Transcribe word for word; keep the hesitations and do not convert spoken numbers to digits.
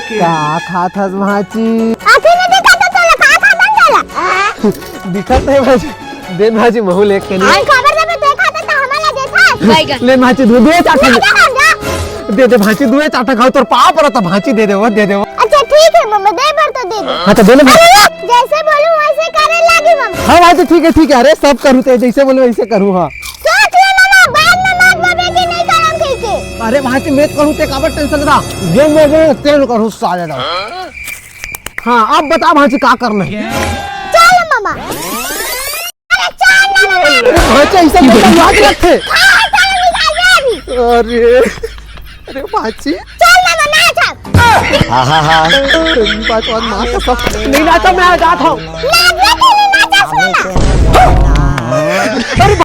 का खात हस भांची? आँखी नइ दिखत हे तोला, का खात हस तोला? दिखत हे भांची, दे भांची महू ले एक कनी। अउ काबर देबे, तैं खात हस त हमला देथस। ले भांची, दू, दू चार ठन। दे दे भांची, दू चार ठन खाहूं, तोर पाँव परत हंव भांची, दे दे वो, दे दे वो। अच्छा ठीक हे ममा, दे बर तो दे दे। हाँ तो दे ले भांची। अरे जइसे बोलहूं वइसे करे लागही ममा। हाँ भांची, ठीक हे, ठीक हे, अरे सब करहूं, तैं जइसे बोलबे वइसे करहूं, हाँ। सोच ले ममा, बाद में मत बोलबे कि नइ करंव कहिके। अरे भांची, मैं करहूं, तैं काबर tension लेथस? जो बोलबे तेन करहूं साले ला। हाँ, अब बता भांची, का करना हे? चल ममा। अरे चल ना ममा। अरे भांची, अइसे बोलबे लाज लगथे। हाँ, चल निकल जा अभी। अरे, अरे भांची। चल ममा, नाच अब। आहा हा। तेरी बात और माँ कसम। नइ नाचंव, मैं जात हंव। नाच ले, तू नइ नाचस ममा। अरे